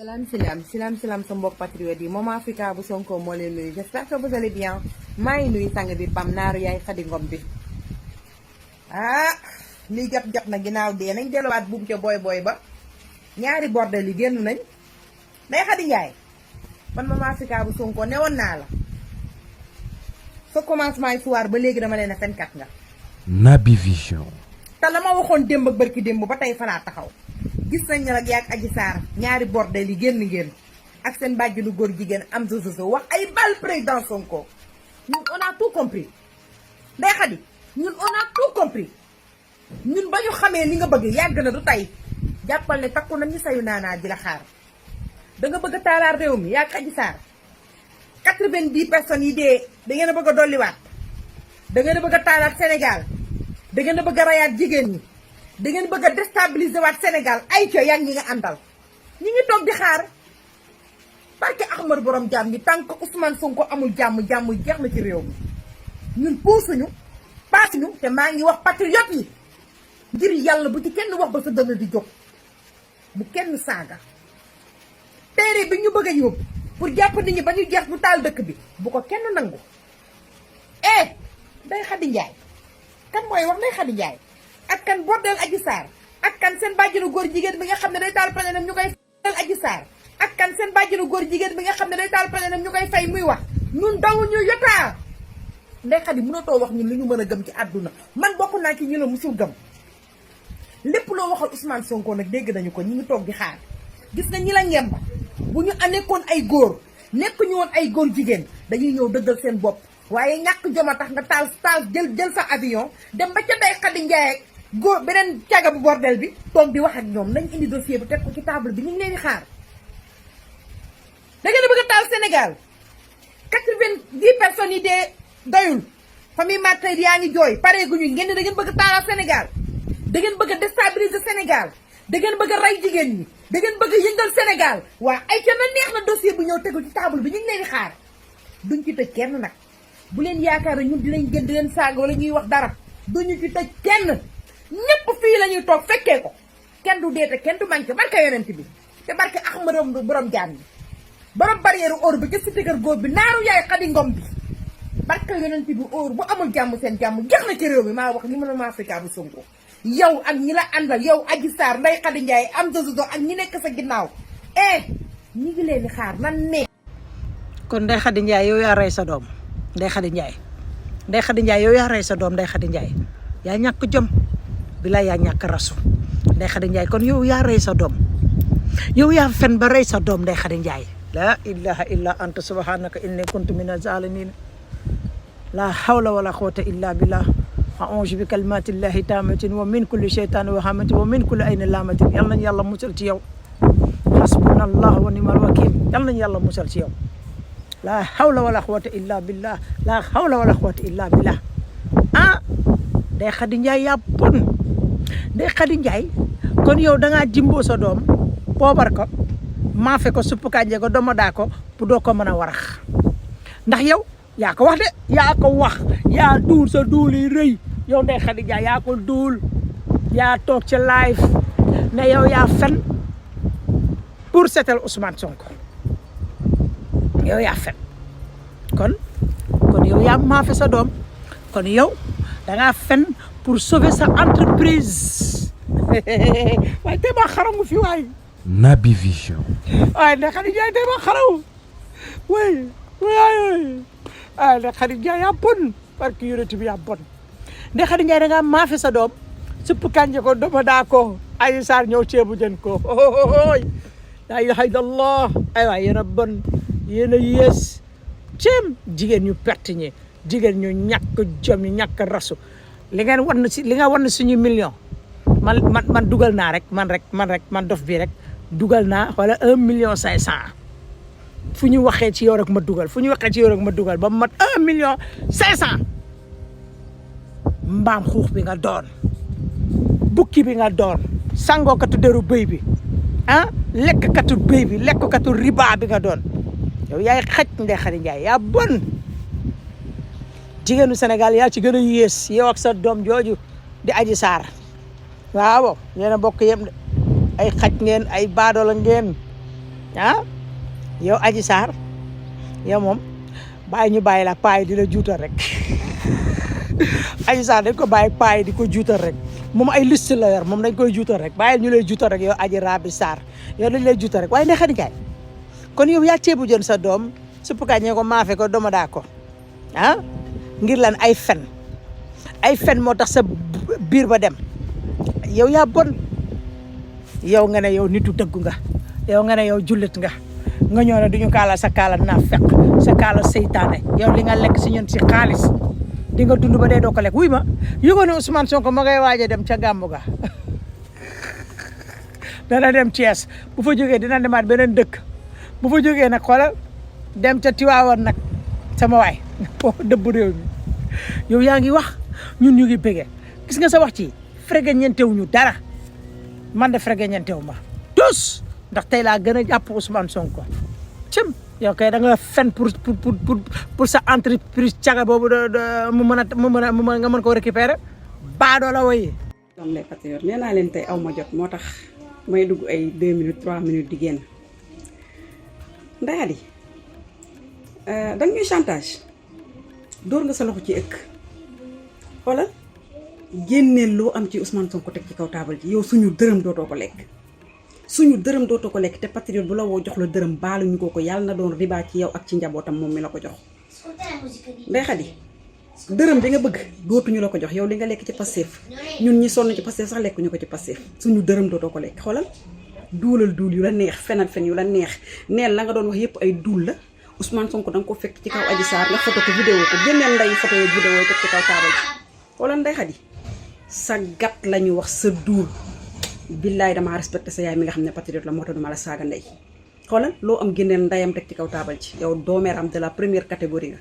Salam sa mbokk patriote yi Maman Africa bu Sonko moo leen nuyu j'espère que vous allez bien maa ngi nuyu sang bi Pam naaru yaay Xadi Ngom bi lii jot na ginnaaw dee nañ delluwaat buum ca booy ba ñaari bordel yi génn nañ day Xadi Njaay man Maman Africa bu Sonko newoon naa la sa commencement yi soir ba léegi dama leen a fenkat nga Naby Vision. te la ma waxoon démb ak bërki démb ba tey falaa taxaw gis nañ ne nag yaag Adji Sarr ñaari bordel yi génn ak seen bàjjenu góor jigéen am sa wax ay bal président Sonko ñun on a tout compris Ndeye Khady ñun on a tout compris ñun ba ñu xamee li nga bëgg yàgg na du tey jàppal ne takku nañu sayu naanaa di la xaar da nga bëgg a taalaar réew mi yaag Adji Sarr 90 personnes yi dee da ngeen a bëgg a dolliwaat da ngeen a bëgg a taalaat Sénégal da ngeen a bëgg a rayaat jigéen ñi da ngeen bëgg a déstabiliser waat Sénégal ay co yaa ngi nga àndal ñi ngi toog di xaar parce que Ahmadou borom jàmm ñi tant que Ousmane Sonko amul jàmm jeex na ci réew mi ñun puusuñu paasuñu te maa ngi wax patriote yi ngir yàlla bu ci kenn wax ba sa dënn di jóg bu kenn saaga téere bi ñu bëgg a yóbbu pour jàpp nit ñi ba ñu jeex bu taal dëkk bi bu ko kenn nangu Ndeye Khady Ndiaye kan mooy wax Ndeye Khady Ndiaye ak kan bordel Adji Sarr ak kan seen bàjjenu góor jigéen bi nga xam ne day taal palenam ñu koy bordel Adji Sarr ak kan seen bàjjenu góor jigéen bi nga xam ne day taal palenam ñu koy fay muy wax ñun daw ñu yotaa Ndeye Khady mënatoo wax ñun li ñu mën a gëm ci àdduna man bokk naa ci ñu la musul gëm lépp loo waxal Ousmane Sonko nag dégg nañu ko ñi ngi toog di xaar gis nga ñi la ngemba bu ñu nekkoon ay góor nekk ñu woon ay góor jigéen dañuy ñëw dëggal seen bopp waaye ñàkk joma tax nga taal jël sa avion dem ba ca Ndeye Khady Ndiaye góor beneen caga bu bordel bi toog di wax ak ñoom nañ indi dossier bi teg ko ci table bi ñu ngi leen di xaar da ngeen a bëgg a taal Sénégal 90 personnes yi dee doyul famille Martyr yaa ngi jooy pareeguñu ngeen ne da ngeen bëgg a taal Sénégal da ngeen bëgg a déstabiliser Sénégal da ngeen bëgg a rey jigéen ñi da ngeen bëgg a yëngal Sénégal waa ay ca na neex na dossier bu ñëw tegu ci table bi ñu ngi leen di xaar duñ ci tëj kenn nag bu leen yaakaar ne ñun dinañ gën di leen saaga wala ñuy wax dara duñu ci tëj kenn ñëpp fii la ñuy toog fekkee ko kenn du dee te kenn du manqué barke yonent bi te barke Ahmadou borom jaan bi borom barrière or bi ca cité kër góor bi naaru yaay Xadi Ngom bi barke yonent bi or bu amul jàmm seen jàmm jeex na ci réew mi maa wax li Maman Africa bu Sonko yow ak ñi la àndal yow Adji Sarr Ndeye Khady Ndiaye am zozo ak ñi nekk sa ginnaaw ñi ngi leen di xaar nan ne kon Ndeye Khady Ndiaye yow yaa rey sa doom Ndeye Khady Ndiaye Ndeye Khady Ndiaye yow yaa rey sa doom Ndeye Khady Ndiaye yaa ñàkk jom bilaay yaa ñàkk rasu Ndeye Khady Ndiaye kon yow yaa rey sa doom yow yaa fen ba rey sa doom Ndeye Khady Ndiaye la ilaha illa anta subhanaka inni kuntu mina zalimin la hawla wala quwwata illa billah a'udhu bi kalimatillahi tamatin wa min kulli shaytanin wa hamatin wa min kulli aynin lamatin yal nañu yàlla musal ci yow hasbunallahu wa ni'mal wakil yal nañu yàlla musal ci yow la hawla wala quwwata illa billah la hawla wala quwwata illa billah Ndeye Khady Ndiaye yaa bon Ndeye Khady Ndiaye kon yow dangaa jimboo sa doom poobar ko maafe ko suppu kànje ko domodaa ko pour doo ko mën a warax ndax yow yaa ko wax de yaa ko wax yaa duul sa duul yi rëy yow Ndeye Khady Ndiaye yaa ko duul yaa toog ci live ne yow yaa fen pour seetal Ousmane Sonko yow yaa fen kon yow yaa maafe sa doom kon yow dangaa fen pour sauver sa entreprise waaye tey maa xaramu fi waay Naby Vision. waaye Ndeye Khady Ndiaye tey maa xaramu waay Ndeye Khady Ndiaye yaa bon parce que yonent bi yaa bon Ndeye Khady Ndiaye dangaa maafe sa doom suppu kànja ko doma daa ko Adji Sarr ñëw ceebu jën ko laa ilaha illallah ay waay yéen a bon yéen a yées ceem jigéen ñu perte ñi jigéen ñu ñàkk jom ñu ñàkk rasu li nga wan na suñu million man dugal naa rek man dof bi rek dugal naa wala 1,500,000 fu ñu waxee ci yow rek ma dugal ba mu mat 1,500,000 mbaam xuux bi nga doon bukki bi nga doon sangookatu deru bëy bi lekkatu bëy bi lekkatu riba bi nga doon yow yaay xaj Ndeye Khady Ndiaye yaa bon jigéenu Sénégal yaa ci gën a yées yow ak sa doom jooju di Adji Sarr waaw yéen a bokk yem de ay xaj ngeen ay baadoola ngeen ah yow Adji Sarr yow moom bàyyi ñu bàyyi la paay di la juutal rek Adji Sarr dañ ko bàyyi paay di ko juutal rek moom ay liste la yor moom dañ koy juutal rek bàyyi ñu lay juutal rek yow Adji Raby Sarr yow dañ lay juutal rek waaye Ndeye Khady Ndiaye kon yow yaa ceebu jën sa doom suppu kàññee ko maafe ko doma daa ko ah ngir lan ay fen moo tax sa biir ba dem yow yaa bon yow nga ne yow nitu dëggu nga yow nga ne yow jullit nga ñëw ne duñu kaala sa kaala naafeq sa kaala seytaane yow li nga lekk si ñun si xaalis di nga dund ba dee doo ko lekk wuy ma yëgoo ne Ousmane Sonko ma ngay waaj a dem ca gàmmu ga dana dem Thiès bu fa jógee dina demaat beneen dëkk bu fa jógee nag xoolal dem ca Tiwaawan nag sama waay foofu dëbb réew mi yow yaa ngi wax ñun ñu ngi bëggee gis nga sa wax ci frege ñentewuñu dara man de frege ñentewu ma tous ndax tey laa gën a jàpp Ousmane Sonko cim yow kay da nga fen pour sa entreprise caga boobu mu mën nga mën koo récupérer baadoo la woyi am les patriotes nee naa leen tey aw ma jot moo tax may dugg ay 2 minutes 3 minutes di génn Ndeye Khady da ñuy chantage dóor nga sa loxo ci ëkk xoolal génneel loo am ci Ousmane Sonko teg ci kaw taabal ji yow suñu dërëm dootoo ko lekk te patriote bu la woo jox la dërëm baaluñu ko yàlla na doon riba ci yow ak ci njabootam moom mi la ko jox Ndeye Khady dërëm bi nga bëgg dootuñu la ko jox yow li nga lekk ci Pastef ñun ñi sonn ci Pastef sax lekkuñu ko ci Pastef suñu dërëm dootoo ko lekk xoolal duulal duul yu la neex fenal fen yu la neex neen la nga doon wax yëpp ay duul la Ousmane Sonko da nga ko fekk ci kaw Adji Sarr nga photo ko vidéo ko génneel nday photo yo vidéo yi teg ci kaw taabal ji xoolal Ndeye Khady sa gat la ñu wax sa duul billaay damaa respecté sa yaay mi nga xam ne patriote la moo tax duma la saaga ndey xoolal loo am génneel ndayam teg ci kaw taabal ji yow doomeram de la première catégorie nga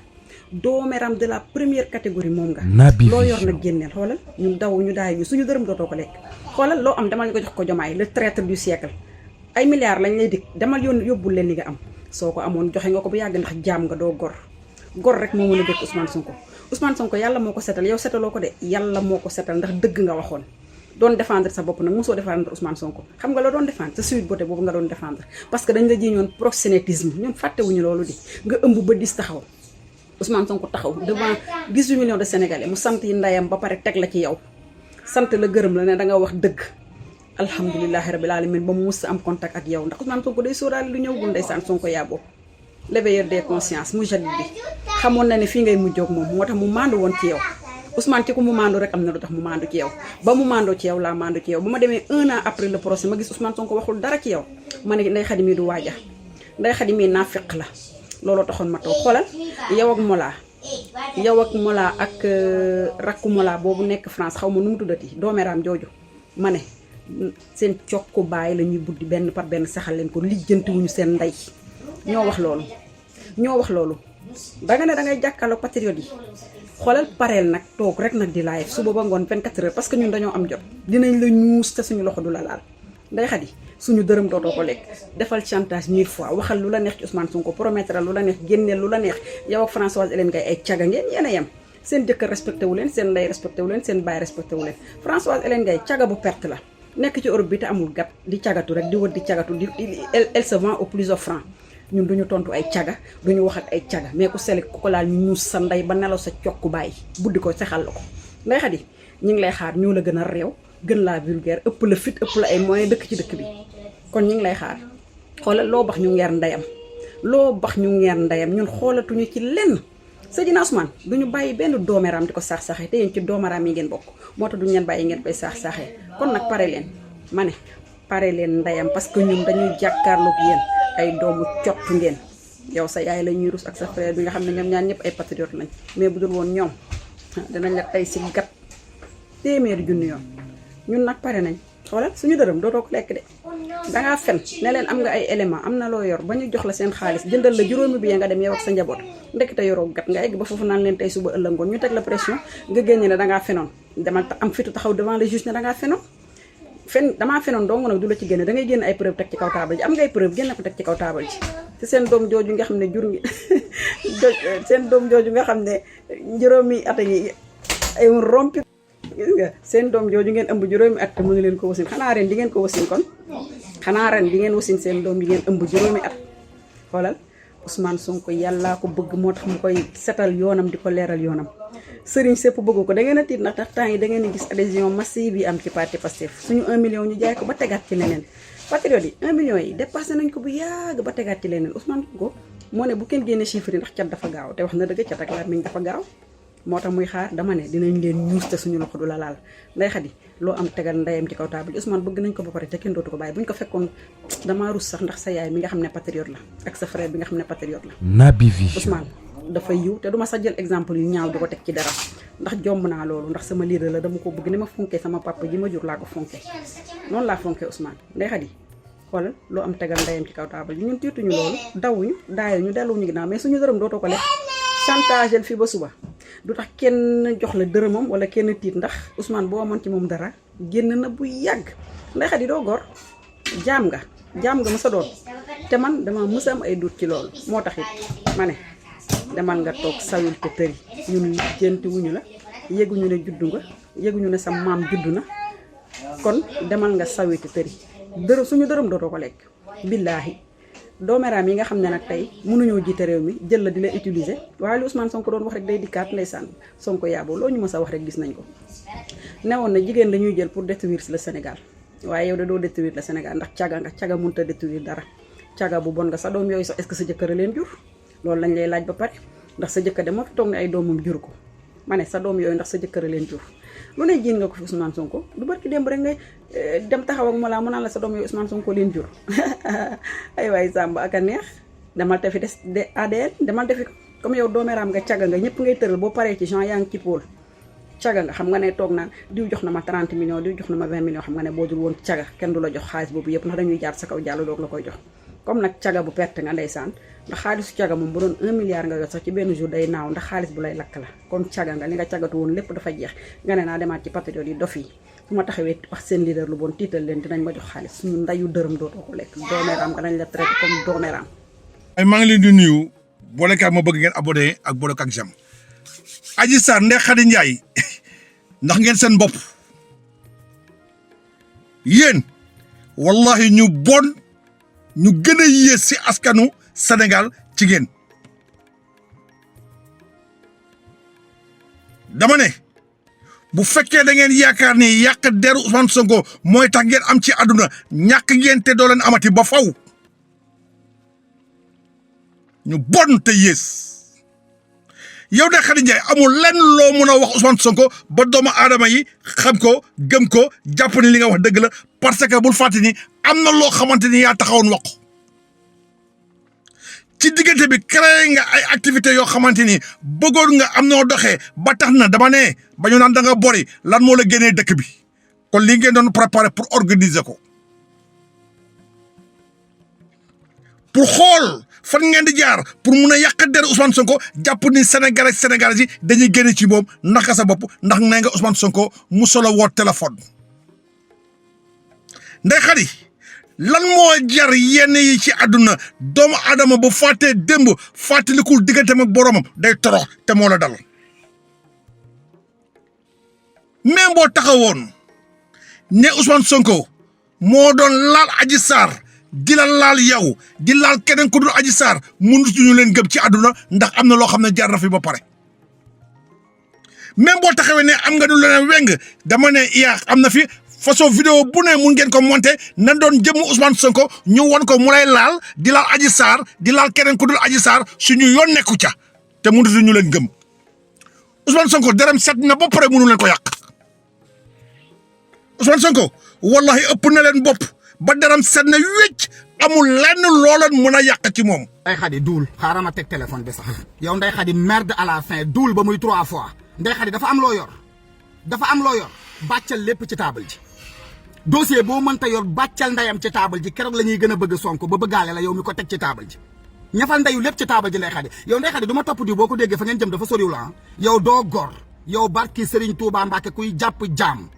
doomeram de la première catégorie moom nga loo yor nag génneel xoolal ñu daw ñu daay ñu suñu dërëm dootoo ko lekk xoolal loo am demal ñu ko jox ko Jomaay le traître du siècle ay milliards lañ lay dig demal yóbbul leen li nga am soo ko amoon joxe nga ko bu yàgg ndax jaam nga doo gor rek moo mën a dëkk Ousmane Sonko yàlla moo ko setal yow setaloo ko de yàlla moo ko setal ndax dëgg nga waxoon doon défendre sa bopp nag mosoo défendre Ousmane Sonko xam nga la doon défendre sa suite beauté boobu nga doon défendre parce que dañ la jiiñoon proxénétisme ñun fàttewuñu loolu di nga ëmb ba dis taxaw Ousmane Sonko taxaw devant 18 millions de Sénégalais mu sant yi ndayam ba pare teg la ci yow sant la gërëm la ne da nga wax dëgg alhamdulilahi rabil alamin ba mu mus am contact ak yow ndax Ousmane Sonko day sóoraale lu ñëwagul ndeysaan Sonko yaa boobu l'éveilleur des consciences mu jadid bi xamoon na ne fii ngay mujjoog moom moo tax mu maandu woon ci yow Ousmane ci ku mu maandu rek am na lu tax mu maandu ci yow ba mu maandoo ci yow laa maandu ci yow ba ma demee 1 an après le procès ma gis Ousmane Sonko waxul dara ci yow ma ne Ndeye Khady mii du waaja Ndeye Khady mii naafeq la looloo taxoon ma toog xoolal yow ak Mollah ak rakku Mollah boobu nekk France xaw ma nu mu tuddati doomeeraam jooju ma ne seen cokku baay la ñuy buddi benn par benn saxal leen ko lijjantiwuñu seen ndey ñoo wax loolu danga ne dangay jàkkaarloo patriote yi xoolal pareel nag toog rek nag di live suba ba ngoon 24 heures parce que ñun dañoo am jot dinañ la ñuus te suñu loxo du la laal Ndeye Khady suñu dërëm dootoo ko lekk defal chantage 1000 fois waxal lu la neex ci Ousmane Sonko promettre lu la neex génneel lu la neex yow ak Françoise Hélène Gaye ay caga ngeen yéen a yem seen jëkkër respecté wu leen seen ndey respecté wu leen seen baay respecté wu leen Françoise Hélène Gaye caga bu perte la nekk ci Europe bi te amul gat di cagatu rek di wër di cagatu di elle se vend au plus offrant ñun duñu tontu ay caga duñu wax ak ay caga mais ku sele ku ko laal ñu ñuus sa ndey ba nelaw sa cokku bàyyi buddi ko sexal la ko Ndeye Khady ñu ngi lay xaar ñoo la gën a réew gën laa vulgaire ëpp la fit ëpp la ay moyens dëkk ci dëkk bi kon ñu ngi lay xaar xoolal loo bax ñu ngeer ndeyam ñun xoolatuñu ci lenn Seydina Ousmane duñu bàyyi benn doomeram di ko saax-saaxee te yéen ci doomeram yi ngeen bokk moo tax duñu leen bàyyi ngeen koy saax-saaxee kon nag pare leen ma ne pare leen ndeyam parce que ñun dañuy jàkkaarloog yéen ay doomu cottu ngeen yow sa yaay la ñuy rus ak sa frère bi nga xam ne ñoom ñaan ñëpp ay patriote lañ mais bu dul woon ñoom dinañ la tey si gat téeméeri junni yoon ñun nag pare nañ xoolal suñu dërëm dootoo ko lekk de dangaa fen ne leen am nga ay élément am na loo yor ba ñu jox la seen xaalis jëndal la juróomi bi nga dem yow ak sa njaboot ndekete yoroo gat nga egg ba foofu naan leen tey suba ëllëgoon ñu teg la pression nga génne ne dangaa fenoon demal am fitu taxaw devant le juge ne dangaa fenoon damaa fenoon dong nag du la ci génne da ngay génn ay preuve teg ci kaw taabal ji am ngay preuve génne ko teg ci kaw taabal ji te seen doom jooju nga xam ne jur ngi seen doom jooju nga xam ne juróomi at yi ay rompi gis nga seen doom jooju ngeen ëmb juróomi at te mënu leen ko wasin xanaa ren di ngeen ko wasin kon xanaa ren bi ngeen wasin seen doom yi ngeen ëmb juróomi at xoolal Ousmane Sonko yàllaa ko bëgg moo tax mu koy setal yoonam di ko leeral yoonam sëriñ sépp bëgg ko da ngeen a tiit ndax tax temps yi da ngeen a gis adhésion massive yi am ci parti Pastef suñu 1 million ñu jaay ko ba tegaat ci leneen patriote yi 1 million yi dépassé nañ ko bu yàgg ba tegaat ci leneen Ousmane Sonko moo ne bu kenn génne chiffre yi ndax cat dafa gaaw te wax na dëgg cat ak làmmiñ dafa gaaw moo tax muy xaar dama ne dinañ leen ñuus te suñu loxo du la laal Ndeye Khady loo am tegal ndeyam ci kaw table Ousmane bëgg nañ ko ba pare te kenn dootu ko bàyyi bu ñu ko fekkoon damaa rus sax ndax sa yaay mi nga xam ne patriote la ak sa frère bi nga xam ne patriote la Naby Vision. Ousmane dafa yiw te duma sax jël exemple yu ñaaw di ko teg ci dara ndax jomb naa loolu ndax sama leader la dama ko bëgg ni ma fonkee sama papa ji ma jur laa ko fonkee noonu laa fonkee Ousmane Ndeye Khady xoolal loo am tegal ndeyam ci kaw table yi ñun tiituñu loolu dawuñu daayuñu delluwuñu ginnaaw mais suñu dërëm dootoo ko lekk chantage fii ba suba du tax kenn jox la dërëmam wala kenn tiit ndax Ousmane boo amoon ci moom dara génn na bu yàgg Ndeye Khady doo gor jaam nga ma sa doon te man dama mës a am ay doute ci loolu moo tax it ma ne demal nga toog sawil te tëri ñun lijjanti wuñu la yéguñu ne juddu nga yéguñu ne sa maam juddu na kon demal nga sawil te tëri suñu dërëm dootoo ko lekk billaahi doomeraam yi nga xam ne nag tey mënuñoo jiite réew mi jël la di la utiliser waaye li Ousmane Sonko doon wax rek day dikkaat ndeysaan Sonko yaaboo loo ñu mës a wax rek gis nañ ko newoon na jigéen lañuy jël pour détruire le Sénégal waaye yow da doo détruire le Sénégal ndax caga nga caga mënut a détruire dara caga bu bon nga sa doom yooyu sax est-ce que sa jëkkër a leen jur loolu lañ lay laaj ba pare ndax sa jëkkër de moo fi toog ne ay doomam jur ko ma ne sa doom yooyu ndax sa jëkkër a leen jur lu ne jiin nga ko fi Ousmane Sonko du barki démb rek ngay dem taxaw ak mu laa mu naan la sa doom yooyu Ousmane Sonko leen jur ay waay Samba ak a neex demal te fi des ADN demal te fi comme yow doomeeraam nga caga nga ñëpp ngay tëral boo paree ci Jean yaa ngi ci pôle caga nga xam nga ne toog naan diw jox na ma 30 millions diw jox na ma 20 millions xam nga ne boo dul woon caga kenn du la jox xaalis boobu yëpp ndax dañuy jaar sa kaw jàll doog la koy jox comme nag caga bu perte nga ndeysaan ndax xaalisu caga moom bu doon 1 milliard nga yor sax ci benn jour day naaw ndax xaalis bu lay lakk la comme caga nga li nga cagatu woon lépp dafa jeex nga ne naa demaat ci patriote yi dof yi su ma taxawee wax seen leader lu bon tiital leen dinañ ma jox xaalis suñu ndayu dërëm dootoo ko lekk doomeeraam nga dañ la traité comme doomeeraam. ay maa ngi leen di nuyu boolekaat ma bëgg ngeen abonné ak boolek ak jam Adji Sarr Ndeye Khady Ndiaye ndax ngeen seen bopp yéen wallahi ñu bon ñu gën a yées si askanu Sénégal ci ngeen dama ne bu fekkee da ngeen yaakaar ni yàq deru Ousmane Sonko mooy tax ngeen am ci àdduna ñàkk ngeen te doo leen amati ba faw ñu bon te yées yow Ndeye Khady Ndiaye amul lenn loo mun a wax Ousmane Sonko ba doomu aadama yi xam ko gëm ko jàpp ni li nga wax dëgg la parce que bul fàtte ni am na loo xamante ni yaa taxawoon wax ci diggante bi créé nga ay activités yoo xamante ni bëggoon nga am noo doxee ba tax na dama ne ba ñu naan da nga bori lan moo la génnee dëkk bi kon li ngeen doon préparer pour organiser ko pour xool fan ngeen di jaar pour mun a yàq der Ousmane Sonko jàpp ni Sénégalais Sénégalais yi dañuy génne ci moom naka sa bopp ndax nee nga Ousmane Sonko mu solo woo téléphone Ndeye Khady lan moo jar yenn yi ci àdduna doomu aadama bu fàttee démb fàttalikul digganteem ak boromam day torox te moo la dal même boo taxawoon ne Ousmane Sonko moo doon laal Adji Sarr di la laal yow di laal keneen ku dul Adji Sarr mënutuñu leen gëm ci àdduna ndax am na loo xam ne jaar na fi ba pare même boo taxawee ne am nga du leneen weng dama ne yaa am na fi façon vidéo bu ne mun ngeen ko monté na doon jëmm Ousmane Sonko ñu won ko mu lay laal di laal Adji Sarr di laal keneen ku dul Adji Sarr suñu yoon nekku ca te mënutuñu leen gëm Ousmane Sonko deram set na ba pare mënu leen ko yàq Ousmane Sonko wallahi ëpp na leen bopp ba deram set na wécc amul lenn looleen mën a yàq ci moom. Ndeye Khady duul xaaral ma teg téléphone bi sax yow Ndeye Khady merde à la fin duul ba muy 3 fois Ndeye Khady dafa am loo yor bàccal lépp ci taabal ji dossier boo mënta yor bàccal ndeyam ci taabal ji keroog la ñuy gën a bëgg Sonko ba bëggaale la yow mi ko teg ci taabal ji ñafal ndeyu lépp ci taabal ji Ndeye Khady yow Ndeye Khady du ma topp di boo ko déggee fa ngeen jëm dafa soriwul ah yow doo gor yow barki Serigne Touba Mbacke kuy jàpp jaam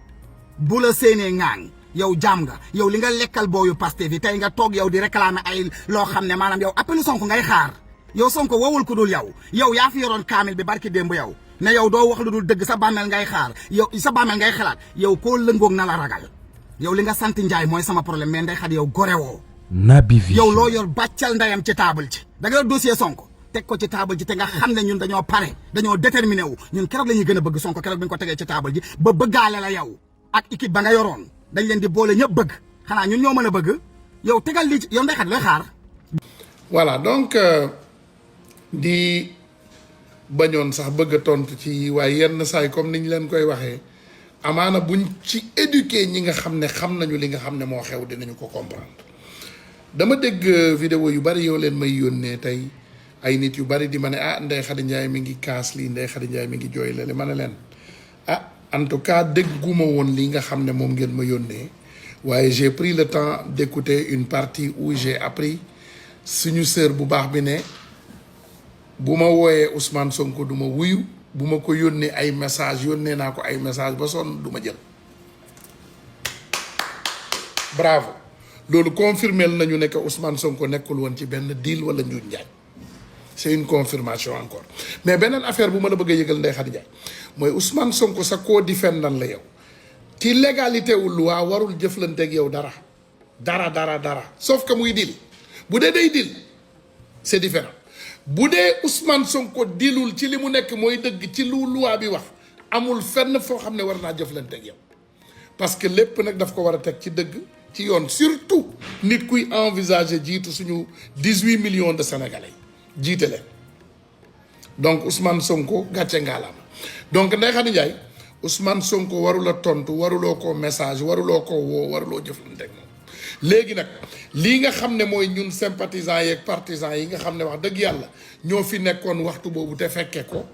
bu la séenee ŋaaŋ yow jaam nga yow li nga lekkal booyu Pastef yi tey nga toog yow di réclamer ay loo xam ne maanaam yow appelu Sonko ngay xaar yow Sonko wowul ko dul yow yaa fi yoroon kaamil bi barki démb yow ne yow doo wax lu dul dëgg sa bàmmeel ngay xaar yow sa bàmmeel ngay xalaat yow koo lëngoog na la ragal yow li nga sant Njaay mooy sama problème mais Ndeye Khady yow gorewoo Naby Vision. yow loo yor bàccal ndayam ci table ci da nga yor dossier Sonko teg ko ci table ji te nga xam ne ñun dañoo pare dañoo déterminé wu ñun keroog la ñuy gën a bëgg Sonko keroog bi ñu ko tegee ci table ji ba bëggaale la yow ak équipe ba nga yoroon dañ leen di boole ñëpp bëgg xanaa ñun ñoo mën a bëgg yow tegal lii yow Ndeye Khady looy xaar. voilà donc di bañoon sax bëgg a tontu ci waaye yenn saay comme niñ leen koy waxee amaana buñ ci éduquer ñi nga xam ne xam nañu li nga xam ne moo xew dinañu ko comprendre dama dégg vidéo yu bari yoo leen may yónnee tey ay nit yu bari di ma ne ah Ndeye Khady Ndiaye mi ngi kaas lii Ndeye Khady Ndiaye mi ngi jooy lale ma ne leen ah en tout cas dégguma woon li nga xam ne moom ngeen ma yónnee waaye j'ai pris le temps d'écouter une partie où j'ai appris suñu sœur bu baax bi ne bu ma wooyee Ousmane Sonko du ma wuyu bu ma ko yónnee ay message yónnee naa ko ay message ba sonn du ma jël bravo loolu confirmé nañu ne que Ousmane Sonko nekkul woon ci benn deal wala njuuj njaaj c'est une confirmation encore mais beneen affaire bu ma la bëgg a yëgal Ndeye Khady Ndiaye mooy Ousmane Sonko sa co-defendant la yow ci légalité wu loi warul jëflanteeg yow dara sauf que muy deal bu dee day deal c'est différent bu dee Ousmane Sonko dilul ci li mu nekk mooy dëgg ci lu loi bi wax amul fenn foo xam ne war naa jëflanteeg yow parce que lépp nag daf ko war a teg ci dëgg ci yoon surtout nit kuy envisager jiitu suñu 18 millions de sénégalais jiite leen donc Ousmane Sonko gàcce ngaalaama donc Ndeye Khady Ndiaye Ousmane Sonko warula tontu waruloo ko message waruloo ko woo waruloo jëflanteeg moom léegi nag lii nga xam ne mooy ñun sympathisants yeeg partisans yi nga xam ne wax dëgg yàlla ñoo fi nekkoon waxtu boobu te fekke ko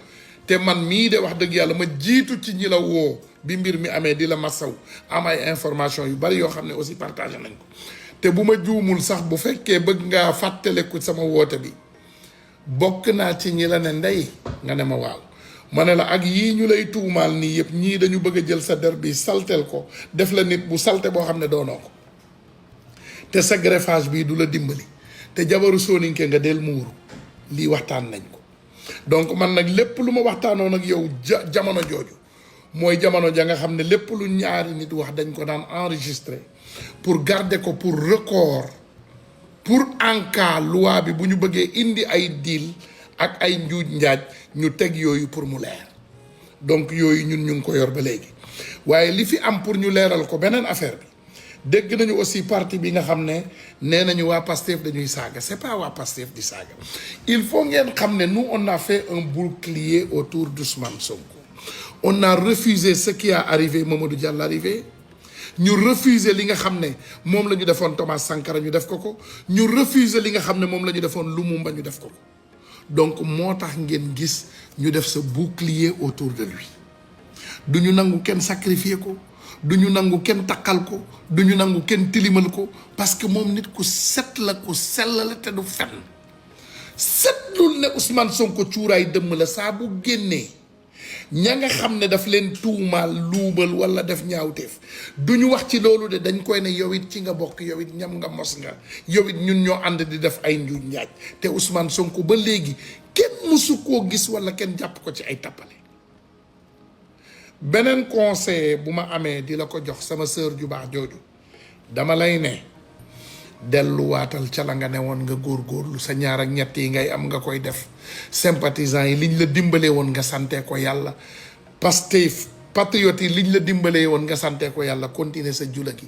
te man mii de wax dëgg yàlla ma jiitu ci ñi la woo bi mbir mi amee di la masaw am ay information yu bari yoo xam ne aussi partagé nañ ko te bu ma juumul sax bu fekkee bëgg ngaa fàttaleku sama woote bi bokk naa ci ñi la ne Ndeye nga ne ma waaw ma ne la ak yii ñu lay tuumaal nii yëpp ñii dañu bëgg a jël sa der bi saltel ko def la nit bu salte boo xam ne doonoo ko te sa greffage bii du la dimbali te jabaru sooninke nga del muuru lii waxtaan nañ ko donc man nag lépp lu ma waxtaanoon ak yow jamono jooju mooy jamono ja nga xam ne lépp lu ñaari nit wax dañ ko daan enregistrer pour garder ko pour record pour en cas loi bi bu ñu bëggee indi ay deal ak ay njuuj njaaj ñu teg yooyu pour mu leer donc yooyu ñun ñu ngi ko yor ba léegi waaye li fi am pour ñu leeral ko beneen affaire bi dégg nañu aussi parti bi nga xam ne nee nañu waa Pastef dañuy saaga c'est pas waa Pastef di saaga il faut ngeen xam ne nous on a fait un bouclier autour d'Ousmane Sonko on a refusé ce qui a arrivé Mamadou Diallo arrivé ñu refuser li nga xam ne moom la ñu defoon Thomas Sankara ñu def ko ñu refuser li nga xam ne moom la ñu defoon Lumumba ñu def ko donc moo tax ngeen gis ñu def sa bouclier autour de lui du ñu nangu kenn sacrifier ko du ñu nangu kenn takkal ko du ñu nangu kenn tilimal ko parce que moom nit ku set la ku sell la te du fen setlul ne Ousmane Sonko cuuraay dëmm la saa bu génnee ña nga xam ne daf leen tuumaal luubal wala def ñaawteef du ñu wax ci loolu de dañ koy ne yow it ci nga bokk yow it ñam nga mos nga yow it ñun ñoo ànd di def ay njuuj njaaj te Ousmane Sonko ba léegi kenn mësu koo gis wala kenn jàpp ko ci ay tappale beneen conseil bu ma amee di la ko jox sama sœur ju baax jooju dama lay ne delluwaatal ca la nga ne woon nga góorgóorlu sa ñaar ak ñett yi ngay am nga koy def sympathisants yi liñ la dimbalee woon nga sante ko yàlla Pastef patriotes yi liñ la dimbalee woon nga sante ko yàlla continuer sa jula gi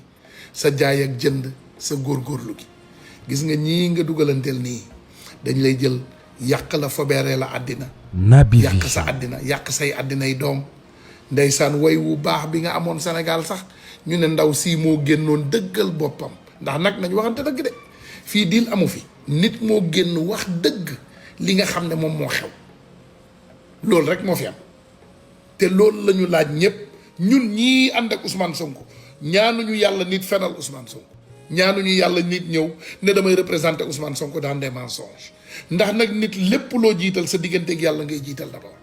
sa jaay ak jënd sa góorgóorlu gi gis nga ñii nga dugalanteel nii dañ lay jël yàq la fobeeree la àddina Naby yàq Vision. sa àddina yàq say àddinay doom ndeysaan way wu baax bi nga amoon Sénégal sax ñu ne ndaw sii moo génnoon dëggal boppam ndax nag nañ waxante dëgg de fii diil amu fi nit moo génn wax dëgg li nga xam ne moom moo xew loolu rek moo fi am te loolu la ñu laaj ñëpp ñun ñii ànd ak Ousmane Sonko ñaanuñu yàlla nit fenal Ousmane Sonko ñaanuñu yàlla nit ñëw ne damay représenter Ousmane Sonko dans des mensonges ndax nag nit lépp loo jiital sa diggante ak yàlla ngay jiital d'abord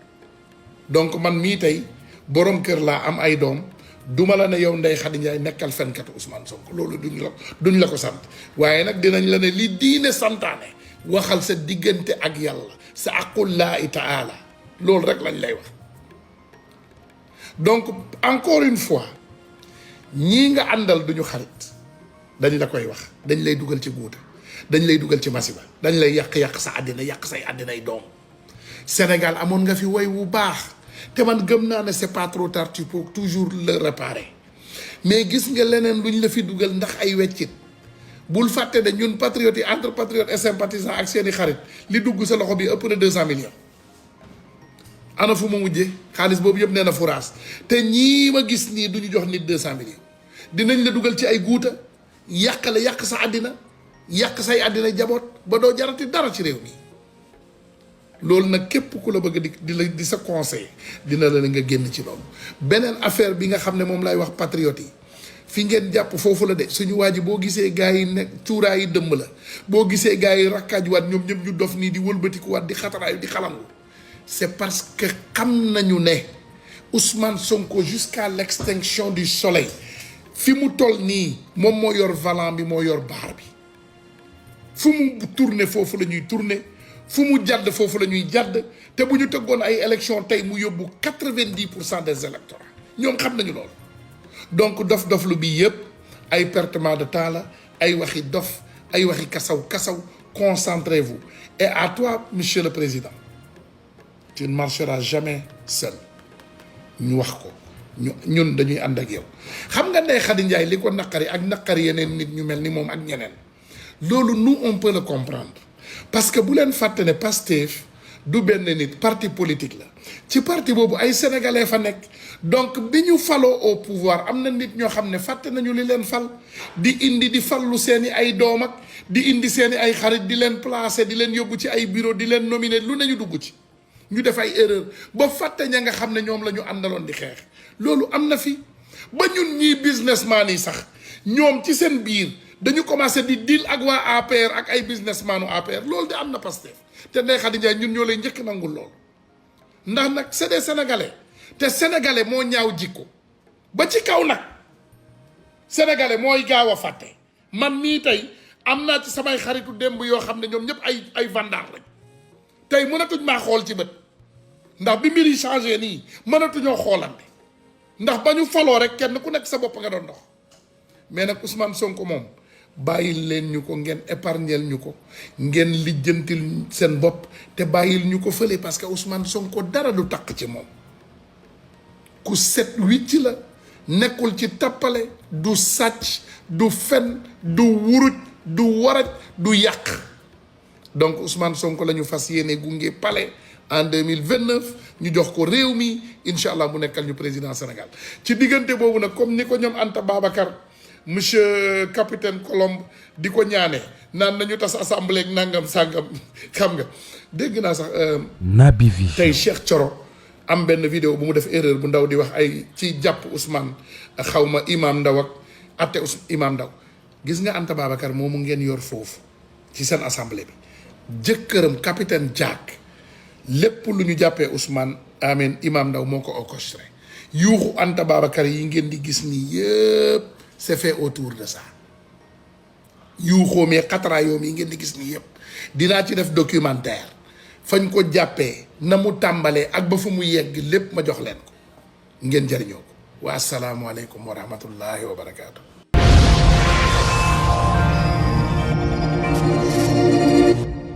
donc man mii tey borom kër laa am ay doom duma la ne yow Ndeye Khady Ndiaye nekkal fenkatu Ousmane Sonko loolu duñ la ko sant waaye nag dinañ la ne li diine santaane waxal sa diggante ak yàlla sa aqullaahi taala loolu rek lañ lay wax donc encore une fois ñii nga àndal duñu xarit dañ la koy wax dañ lay dugal ci guuta dañ lay dugal ci masiba dañ lay yàq sa àddina yàq say àddinay doom Sénégal amoon nga fi woy wu baax te man gëm naa ne c'est pas trop tard tu peux toujours le réparer mais gis nga leneen luñ la fi dugal ndax ay weccit bul fàtte ne ñun patriotes yi entre patriotes et sympathisants ak seeni xarit li dugg sa loxo bi ëpp na 200 millions ana fu ma mujjee xaalis boobu yëpp nee na furaas te ñii ma gis nii du ñu jox nit 200 millions dinañ la dugal ci ay guuta yàq sa àddina yàq say àddina jaboot ba doo jarati dara ci réew mi loolu nag képp ku la bëgg di sa conseil dina la nga génn ci loolu. beneen affaire bi nga xam ne moom lay wax patriote yi fi ngeen jàpp foofu la de suñu waa ji boo gisee gars yi ne cuuraay yi dëmm la boo gisee gars yi rakkaajuwaat ñoom ñëpp ñu dof nii di wëlbatikuwaat di xataraayu di xalangu c'est parce que xam nañu ne Ousmane Sonko jusqu'à l'extinction du soleil fi mu toll nii moom moo yor valant bi moo yor baar bi fu mu tourner foofu la ñuy tourner fu mu jàdd foofu la ñuy jàdd te bu ñu tëggoon ay élection tey mu yóbbu 90% des électorats ñoom xam nañu loolu donc dof lu bi yëpp ay pertement de temps la ay waxi dof ay waxi kasaw concentrez-vous et à toi monsieur le président tu ne marcheras jamais seul ñu wax ko ñun dañuy ànd ak yow xam nga Ndeye Khady Ndiaye li ko naqari ak naqari yeneen nit ñu mel ni moom ak ñeneen loolu nous on peut le comprendre parce que bu leen fàtte ne Pastef du benn nit parti politique la ci parti boobu ay sénégalais fa nekk donc bi ñu faloo au pouvoir am na nit ñoo xam ne fàtte nañu li leen fal di fallu seeni ay doom ak di indi seeni ay xarit di leen placer di leen yóbbu ci ay bureau di leen nominer lu nañu dugg ci ñu def ay erreur ba fàtte ña nga xam ne ñoom la ñu àndaloon di xeex loolu am na fi ba ñun ñii businessman yi sax ñoom ci seen biir dañu commencé di deal ak waa APR ak ay businessmanu APR loolu de am na Pastef te Ndeye Khady Ndiaye ñun ñoo lay njëkk nangul loolu ndax nag c'est des sénégalais te sénégalais moo ñaaw jikko ba ci kaw nag sénégalais mooy gaaw a fàtte man mii tey am naa ci samay xaritu démb yoo xam ne ñoom ñëpp ay vandar lañ tey mënatuñ maa xool ci bët ndax bi mbir yi changé nii mënatuñoo xoolante ndax ba ñu faloo rek kenn ku nekk sa bopp nga doon dox mais nag Ousmane Sonko moom bàyyil leen ñu ko ngeen épargnel ñu ko ngeen lijjantil seen bopp te bàyyil ñu ko fële parce que Ousmane Sonko dara du takk ci moom ku set wicc la nekkul ci tappale du sàcc du fen du wuruj du waraj du yàq donc Ousmane Sonko la ñu fas yéene gunge palais en 2029 ñu jox ko réew mi incha allah mu nekkal ñu président Sénégal ci diggante boobu nag comme ni ko ñoom Anta Babacar monsieur capitaine Colombe di ko ñaane naan nañu tas assemblée ak nangam sàngam xam nga dégg naa sax Naby Vision tey Cheikh Thioro am benn vidéo bu mu def erreur bu ndaw di wax ay ci jàpp Ousmane xawma imam Ndaw ak atte imam Ndaw gis nga Anta Babacar moomu ngeen yor foofu ci seen assemblée bi jëkkëram capitaine Diack lépp lu ñu jàppee Ousmane amen imam Ndaw moo ko orchestré yuuxu Anta Babacar yi ngeen di gis nii yëpp c'est fait autour de ça yuuxoo mais xataraayoo yi ngeen di gis nii yëpp dinaa ci def documentaire fañ ko jàppee na mu tàmbalee ak ba fu mu yegg lépp ma jox leen ko ngeen jëriñoo ko wa asalaamualeykum wa rahmatullahi wa barakaatu.